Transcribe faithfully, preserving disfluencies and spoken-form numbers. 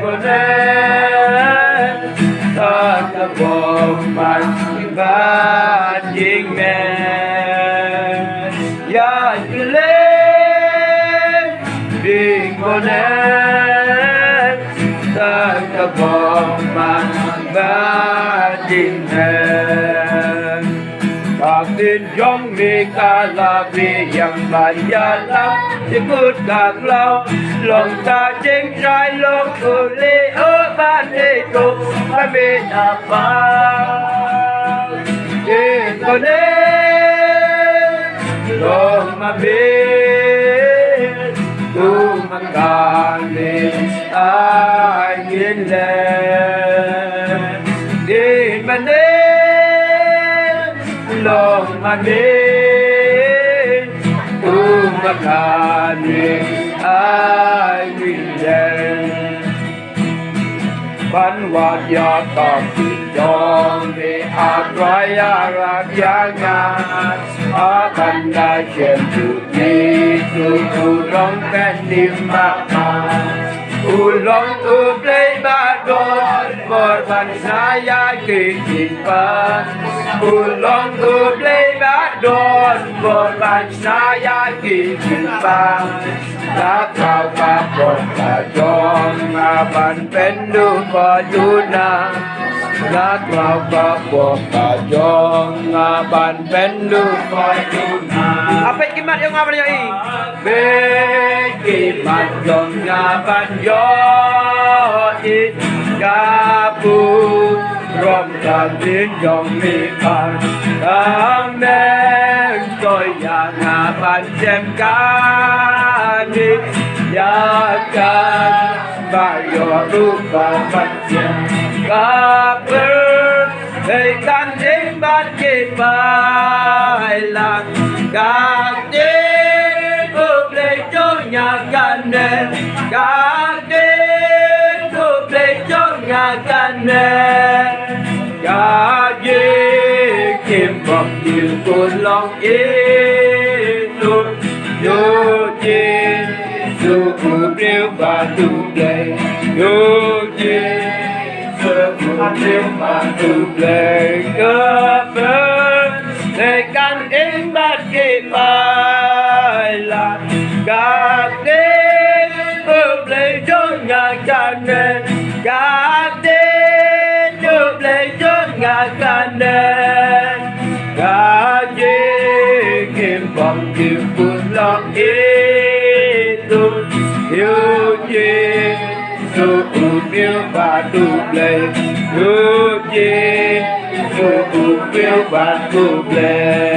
Konen, ta ka bok man ba jing me. Ya kile, ding konen, ta ka bok man ba jing me. Ka ktien jong me ka la biang ban ïalam, jingkut ka khlaw, long ka jingshai long u leh u ba ne to ba me na pa. Jingkut ne long ma me, tu ma ka ne ai ngin le. Jingkut ne long ma me, tu ma ka ne ai ngin le. Ban wad ïa ka ktien jong me, A Trai, ïarap ïa nga. A ban da shem tu ni tu tu long pen ni ma ma. U long u Blei ba don bor ban shna ïa ki jingpang. U long u Blei ba don bor ban shna ïa ki jingpang. Nga khraw ka pop ka jong nga ban pynduh ka juna. Nga khraw ka pop ka jong nga ban pynduh ka juna. Apet ki mat jong nga ban ïohi. Apet ki mat jong nga ban ïohi. Nga burom ka ktien jong me ban. Amen. Ko ïa nga ban shem kane ïa ka ba ïoh ruh ba ban shem ka pyrthei kan ding bad ki paila. Ka ktien U Blei jong nga kane, ka ktien U Blei jong nga kane. Ka jingim bad jingkut long ïa u, ïa u Jisu u briew bad U Blei. Ïa u Jisu u briew bad U Blei. Ka pyrthei kan im bad ki paila. Ka ktien U Blei jong nga kane, ka ktien U Blei jong nga kane. Ka jingim bad jingkut long ïa u, ïa u Jisu u briew bad U Blei, ïa u Jisu u briew bad U Blei.